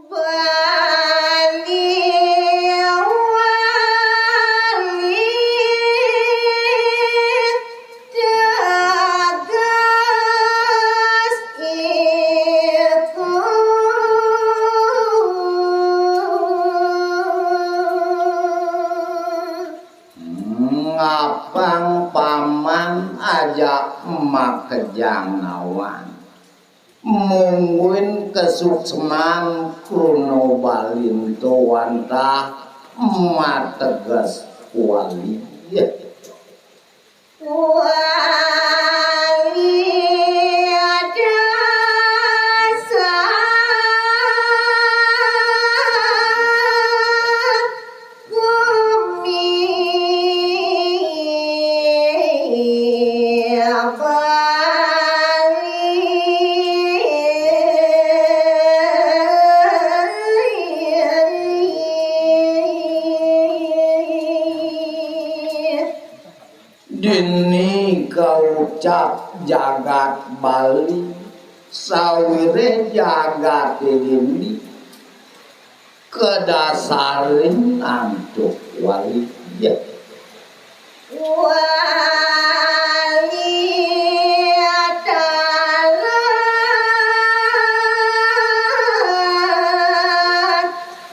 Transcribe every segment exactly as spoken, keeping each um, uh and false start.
Bali wali teges iku. Ngapang paman aja makejang nawan. Mungguing kasuksman kruna Bali ento wantah mateges wali. Wali dasar gumi Bali. Dini kaucap jagat Bali, sawiréh jagaté dini kadasarin antuk wali. Wali talah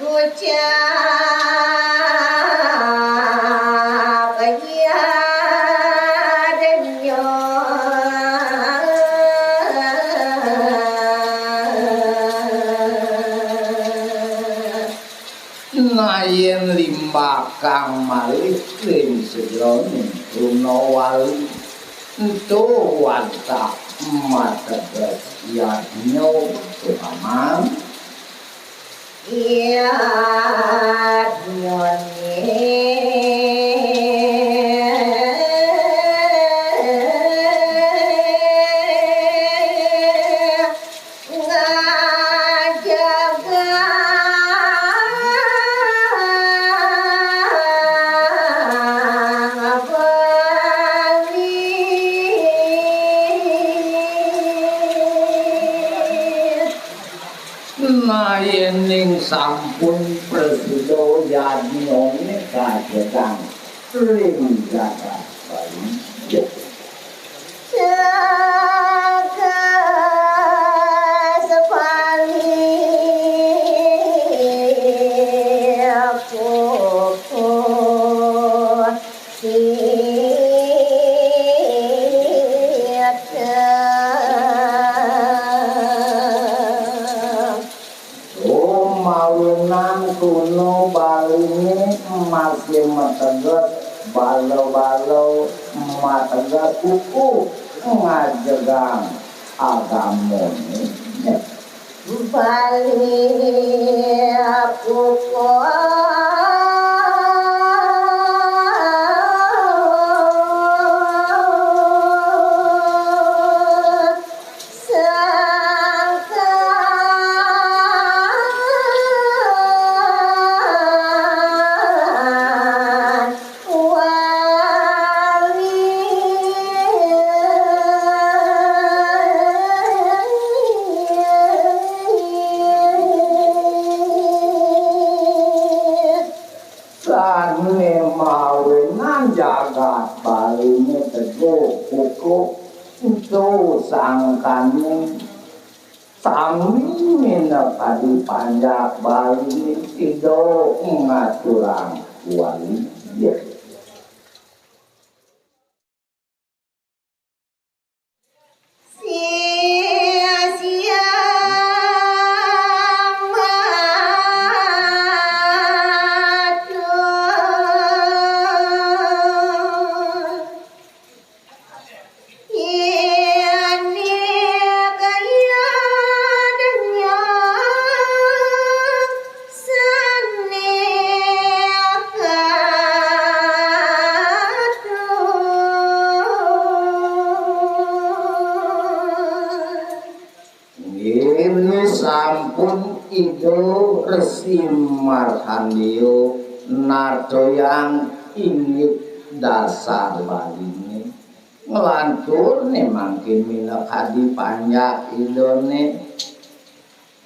ucap ya denyo. Nah, yén limbakang malih ring sajeroning kruna wali, ento wantah mateges yadnya, Tuhaman. Yadnyané ngajagang Bali. Nah, yéning sampun prasida yadnyané kajegang ring jagat Bali. Jagat Bali kukuh siat. Oh, mawinan kruna Baliné masih mateges bala-bala, mateges kukuh ngajegang agamané. Bali kukuh Sané mawinan jagat Baliné teguh kukuh, ento sangkané sami minakadi panjak Baliné sida ngaturang wali. Sia-sia matur. Ini kaya denyo seni katur. Nggih, sampun Ida Resi Markandeya natuyang inggih dasar Baliné. Nglantur né mangkin minakadi panjak Idané.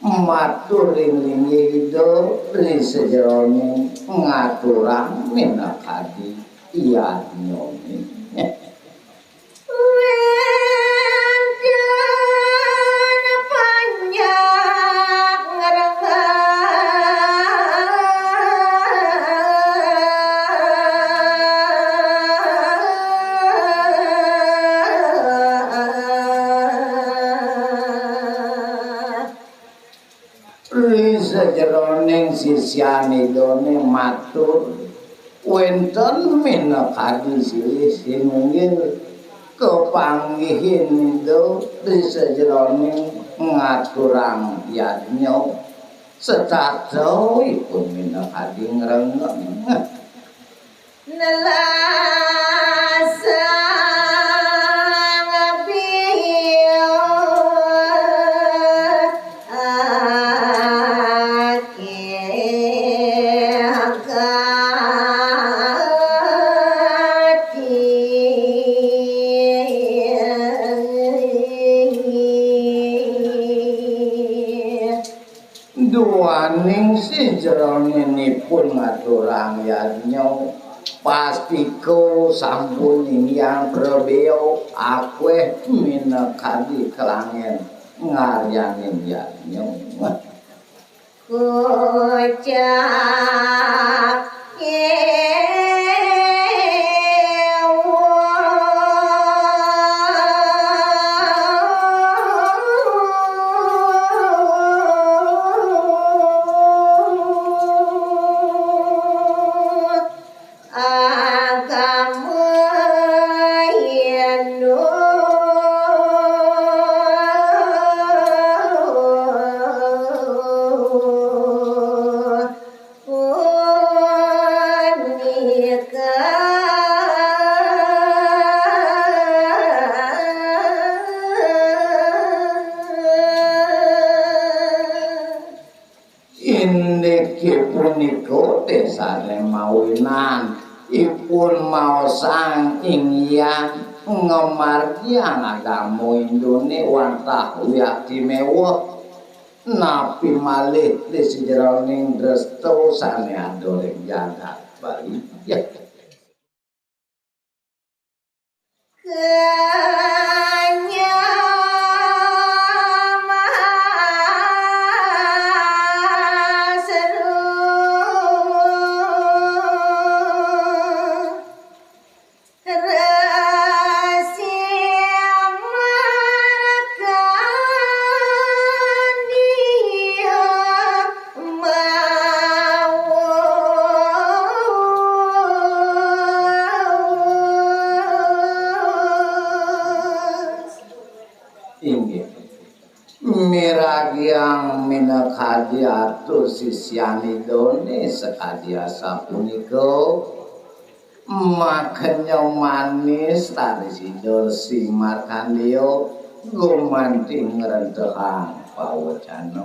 Matur ring linggih Ida ri sajeroning ngaturang minakadi yadnyane. Wénten panjak ngrenggang. Ri sajeroning sisian Idane matur, wénten minakadi silih sinunggil kapanggihin Ida ri sajeroning ngaturang yadnya. Setata ipun minakadi ngrenggeng. Nelasang biyo ake kati. Duaning sajeroninipun ngaturang yadnya, pastika sampun inggihan prabéa akéh minakadi kalangén ngaryanin yadnya. Kocap agama Hindu punika. Inggih punika désané mawinan ipun maosang inggihan ngamargiang agama Hindune wantah wiakti mewah. Napi malih ri sajeroning dresta sané ada ring jagat Bali. Ya. Inggih. Miragiang minakadi atur sisian Idane sakadi asapunika, makanya manis tari sida si Markandeya gumanti ngrentehang pawecana.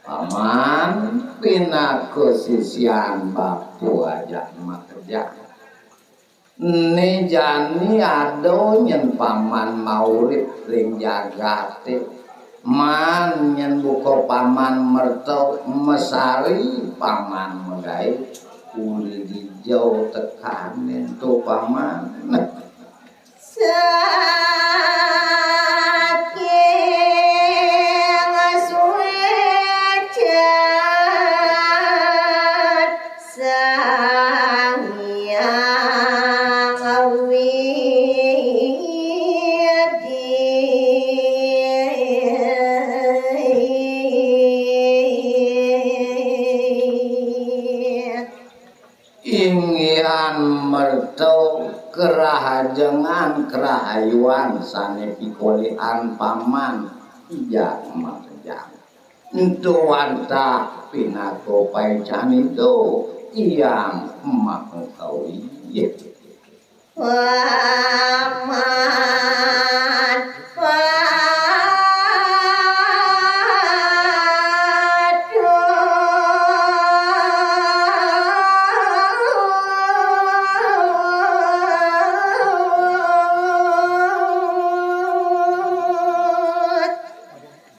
Paman pinaka sisian bapa ajak makejang. Né jani ada nyén paman maurip ring jagaté. Man nyén buka paman merta mesari paman magaé uli dijau tekané ento paman. Saking suécan Sang Hyang Widi. Inggihan merta kerahajengan kerahayuan sané pikolihan paman ijak makejang. Ento wantah pinaka paican Ida Hyang Mahakawi. Paman, paman.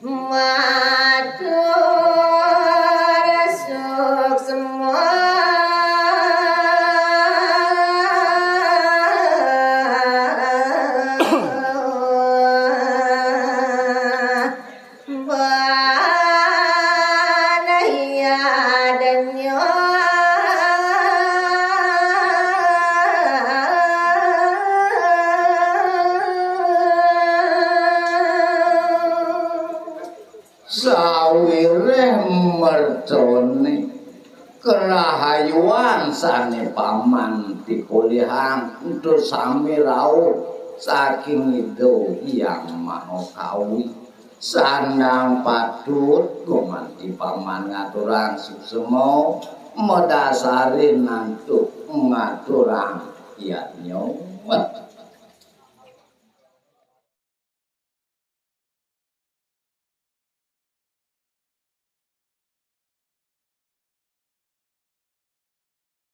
Matur suksma. Banaya denya. Sawiréh mertané kerahayuan sané paman pikolihang, ento sami rauh saking Ida Hyang Maha Kawi. Sandang patut gumanti paman ngaturang suksma, madasarin antuk ngaturang yadnya.